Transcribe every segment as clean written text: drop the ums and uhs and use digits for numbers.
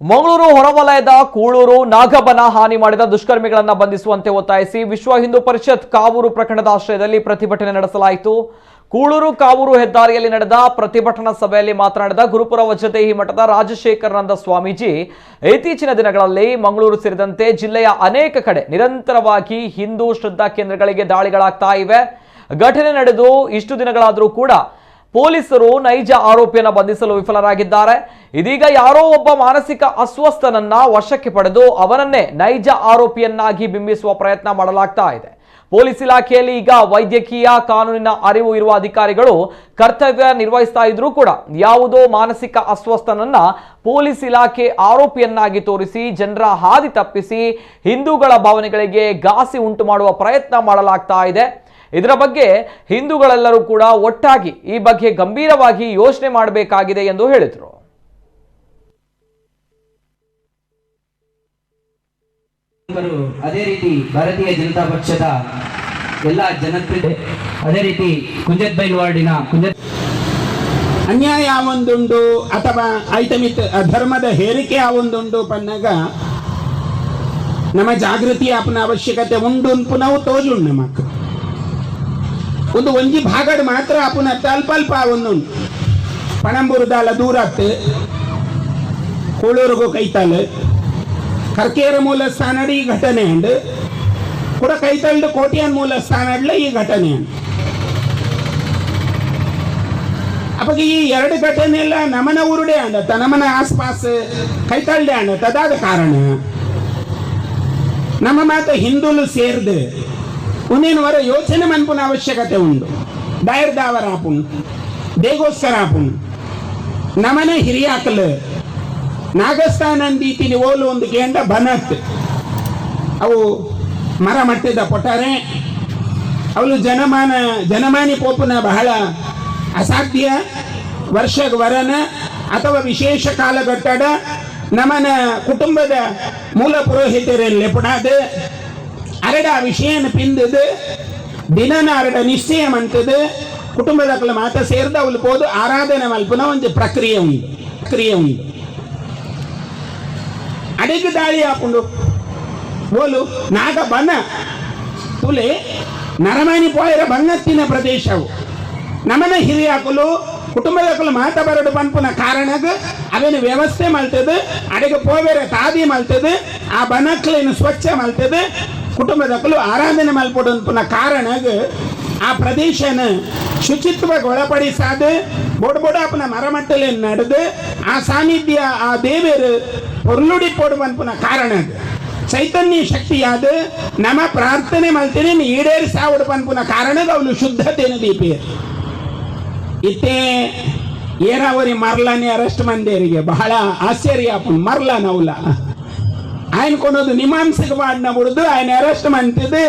ಮಂಗಳೂರು ಹೊರವಲಯದ ಕೂಳೂರು ನಾಗಬನ ಹಾನಿ ಮಾಡಿದ ದುಷ್ಕರ್ಮಿಗಳನ್ನು ಬಂಧಿಸುವಂತೆ ಒತ್ತಾಯಿಸಿ ವಿಶ್ವ ಹಿಂದೂ ಪರಿಷತ್ ಕಾವೂರು ಪ್ರಕರಣದ ಆಶ್ರಯದಲ್ಲಿ ಪ್ರತಿಭಟನೆ ನಡೆಸಲಾಯಿತು. ಕೂಳೂರು ಕಾವೂರು ಹೆದ್ದಾರಿಯಲ್ಲಿ ನಡೆದ ಪ್ರತಿಭಟನಾ ಸಭೆಯಲ್ಲಿ ಮಾತನಾಡಿದ ಗುರುಪುರ ವಜ್ರದೇಹಿ ಮಠದ ರಾಜಶೇಖರಾನಂದ ಸ್ವಾಮೀಜಿ, ಇತ್ತೀಚಿನ ದಿನಗಳಲ್ಲಿ ಮಂಗಳೂರು ಸೇರಿದಂತೆ ಜಿಲ್ಲೆಯ ಅನೇಕ ಕಡೆ ನಿರಂತರವಾಗಿ ಹಿಂದೂ ಶ್ರದ್ಧಾ ಕೇಂದ್ರಗಳಿಗೆ ದಾಳಿಗಳಾಗ್ತಾ ಇವೆ. ಘಟನೆ ನಡೆದು ಇಷ್ಟು ದಿನಗಳಾದರೂ ಕೂಡ ಪೊಲೀಸರು ನೈಜ ಆರೋಪಿಯನ್ನು ಬಂಧಿಸಲು ವಿಫಲರಾಗಿದ್ದಾರೆ. ಇದೀಗ ಯಾರೋ ಒಬ್ಬ ಮಾನಸಿಕ ಅಸ್ವಸ್ಥನನ್ನ ವಶಕ್ಕೆ ಪಡೆದು ಅವನನ್ನೇ ನೈಜ ಆರೋಪಿಯನ್ನಾಗಿ ಬಿಂಬಿಸುವ ಪ್ರಯತ್ನ ಮಾಡಲಾಗ್ತಾ ಇದೆ. ಪೊಲೀಸ್ ಇಲಾಖೆಯಲ್ಲಿ ಈಗ ವೈದ್ಯಕೀಯ ಕಾನೂನಿನ ಅರಿವು ಇರುವ ಅಧಿಕಾರಿಗಳು ಕರ್ತವ್ಯ ನಿರ್ವಹಿಸ್ತಾ ಇದ್ರೂ ಕೂಡ ಯಾವುದೋ ಮಾನಸಿಕ ಅಸ್ವಸ್ಥನನ್ನ ಪೊಲೀಸ್ ಇಲಾಖೆ ಆರೋಪಿಯನ್ನಾಗಿ ತೋರಿಸಿ ಜನರ ಹಾದಿ ತಪ್ಪಿಸಿ ಹಿಂದೂಗಳ ಭಾವನೆಗಳಿಗೆ ಘಾಸಿ ಉಂಟು ಮಾಡುವ ಪ್ರಯತ್ನ ಮಾಡಲಾಗ್ತಾ ಇದೆ. ಇದರ ಬಗ್ಗೆ ಹಿಂದೂಗಳೆಲ್ಲರೂ ಕೂಡ ಒಟ್ಟಾಗಿ ಈ ಬಗ್ಗೆ ಗಂಭೀರವಾಗಿ ಯೋಚನೆ ಮಾಡಬೇಕಾಗಿದೆ ಎಂದು ಹೇಳಿದರು. ಅದೇ ರೀತಿ ಭಾರತೀಯ ಜನತಾ ಪಕ್ಷದ ಎಲ್ಲ ಜನಪ್ರಿಯ, ಅದೇ ರೀತಿ ಕುಂಜತ್ಬೈಲ್ ವಾರ್ಡಿನ ಕುಂಜತ್ ಅನ್ಯಾಯ ಒಂದುಂಡು ಅಥವಾ ಐತಮಿತ ಧರ್ಮದ ಹೇರಿಕೆ ಒಂದುಂಡು ಪನ್ನಾಗ ನಮ್ಮ ಜಾಗೃತಿ ಆಪನ ಅವಶ್ಯಕತೆ ಉಂಡು ಪುನಃ ತೋಜುಂಡು. ನಮಕ್ ಒಂದು ಒಂಜಿ ಭಾಗಡ್ ಮಾತ್ರ ಅಪುನ ಅಲ್ಪ ಅಲ್ಪ ಒಂದುಂಡು. ಪಣಂಬೂರುದಾಲ ದೂರ ಆಗ್ತು, ಕೂಳೂರಿಗೂ ಕೈತಾಲ್ ಕರ್ಕೇರ ಮೂಲ ಸ್ಥಾನಡ್ ಈ ಘಟನೆ ಉಂಡು, ಕೂಡ ಕೈತಲ್ಡು ಕೋಟಿಯನ್ ಮೂಲ ಸ್ಥಾನಡ್ಲ ಈ ಘಟನೆ ಉಂಡು. ಅಪ್ಪ ಈ ಎರಡು ಘಟನೆ ಎಲ್ಲ ನಮನ ಊರುಡೆ ಅಂಡತ್ತ, ನಮನ ಆಸ್ಪಾಸ್ ಕೈತಲ್ಡೆ ಅಂಡತ್ತ. ಅದಾದ ಕಾರಣ ನಮ್ಮ ಮಾತ ಹಿಂದೂಲು ಸೇರ್ದು ಉನ್ನೇನು ವರ ಯೋಚನೆ ಮನ್ಪುನ ಅವಶ್ಯಕತೆ ಉಂಡು. ದಾಯರ್ದಾವರ ಆಪುನ್ ದೇಗೋಸ್ಕರ ಆಪುನ್ ನಮನ ಹಿರಿಯಾಕಲು ನಾಗಸ್ಥಾನಂದೀತಿನಿ ಓಲು ಒಂದು ಕೇಂದ್ರ ಬನತ್ ಅವು ಮರ ಮಟ್ಟದ ಪೊಟಾರೆ ಅವಳು ಜನಮಾನಿ ಪೋಪುನ ಬಹಳ ಅಸಾಧ್ಯ. ವರ್ಷ ವರನ ಅಥವಾ ವಿಶೇಷ ಕಾಲಘಟ್ಟದ ನಮನ ಕುಟುಂಬದ ಮೂಲ ಪುರೋಹಿತರಲ್ಲಿ ಪುಡಾದ ಅರಡ ವಿಷಯನ ಪಿಂದದು ದಿನನ ಅರಡ ನಿಶ್ಚಯ ಮಂತದು ಕುಟುಂಬದ ಮಾತ ಸೇರ್ದ ಅವಳು ಪೋದು ಆರಾಧನೆ ಮಲ್ಪುನ ಒಂದು ಪ್ರಕ್ರಿಯೆ ಉಂಟು ಕ್ರಿಯೆ ಉಂಟು. ಅಡಿಗೆ ದಾಳಿ ಹಾಕೊಂಡು ಬೋಲು ನಾಗ ಬನ ತುಲೆ ನರಮಾನಿ ಪೋಯರ ಬಂಗತ್ತಿನ ಪ್ರದೇಶವು ನಮನ ಹಿರಿಯಾಕಲು ಕುಟುಂಬದಕಲು ಮಾತ ಬರಡು ಪನ್ಪುನ ಕಾರಣಗ ಅದನ್ನು ವ್ಯವಸ್ಥೆ ಮಲ್ತದು, ಅಡಿಗೆ ಪೋವೆರೆ ತಾದಿ ಮಲ್ತದು, ಆ ಬನಕ್ಲೇನು ಸ್ವಚ್ಛ ಮಲ್ತದು, ಕುಟುಂಬದಕಲು ಆರಾಧನೆ ಮಲ್ಪಡು ಅನ್ಪುನ ಕಾರಣಗ ಆ ಪ್ರದೇಶನ ಶುಚಿತ್ವಕ್ಕೆ ಒಳಪಡಿಸಾದ ಬೋಡ ಬೋಡ ಅಪ್ಪನ ಮರಮಟ್ಟಲೆ ನಡೆದು ಆ ಸಾನ್ನಿಧ್ಯ ಆ ದೇವರು ಪೊರ್ಲುಡಿ ಪೋಡು ಅನ್ಪುನ ಕಾರಣ ಚೈತನ್ಯ ಶಕ್ತಿಯಾದ ನಮ್ಮ ಪ್ರಾರ್ಥನೆ ಮಲ್ತೇನೆ ಈಡೇರಿ ಸಾವಡು ಪನ್ಪುನ ಕಾರಣದ ಅವನು ಶುದ್ಧತೆಯನ್ನು ದೀಪಿಯ ಇತ್ತೆ ಏರಾವರಿ ಮರ್ಲಾನೆ ಅರೆಸ್ಟ್ ಮಂದೇರಿಗೆ ಬಹಳ ಆಶ್ಚರ್ಯ ಮರ್ಲಾನ ಅವಲ ఆయన కొనదు నిమాంసకు వాడిన బుడదు ఆయన అరెస్ట్ మంతది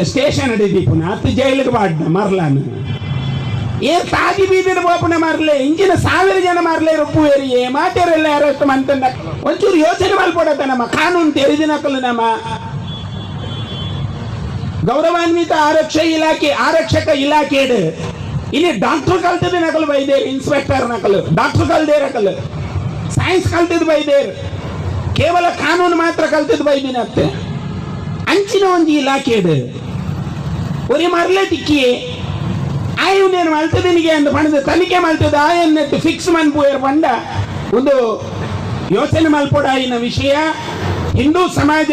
స్టేషన్ అడిగిపున అత్త జైలుకు వాడిన మరలాను ఏ తాగి బీదిన పోపున మరలే ఇంచిన ಸಾವಿರ ಜನ ಮರಲೇ ರೊಪ್ಪುವೇರಿ ఏ ಮಾತೆರೆಲ್ಲ ಅರೆಸ್ಟ್ ಮಂತಂದ ಒಂಚೂರು ಯೋಚನೆ ಮಲ್ಪಡತ ನಮ್ಮ ಕಾನೂನು ತೆರೆದಿನಕಲು ನಮ್ಮ ಗೌರವಾನ್ವಿತ ಆರಕ್ಷ ಇಲಾಖೆ ಆರಕ್ಷಕ ಇಲಾಖೆ ಇಲ್ಲಿ ಡಾಕ್ಟರ್ ಕಲ್ತದ ನಕಲು ಬೈದೇರು, ಇನ್ಸ್ಪೆಕ್ಟರ್ ನಕಲು ಡಾಕ್ಟರ್ ಕಲ್ದೇರಕಲು ಸೈನ್ಸ್ ಕಲ್ತದ ಬೈದೇರು, ಕೇವಲ ಕಾನೂನು ಮಾತ್ರ ಕಲ್ತದ ಬೈದಿನತ್ತೆ ಅಂಚಿನ ಒಂದು ಇಲಾಖೆ ಇದು ಒರಿ ಮರಲೇ ತಿಕ್ಕಿಯೇ ಆಯುನೇನು ಮಲ್ತದಿನಿಗೆ ಅಂದ ಪಣದ ತನಿಖೆ ಮಲ್ತದ ಆಯನ್ನೆತ್ತು ಫಿಕ್ಸ್ ಮನ್ಪುಯರ್ ಪಂಡ ಒಂದು ಯೋಚನೆ ಮಲ್ಪೊಡಾಯಿನ ವಿಷಯ. ಹಿಂದೂ ಸಮಾಜ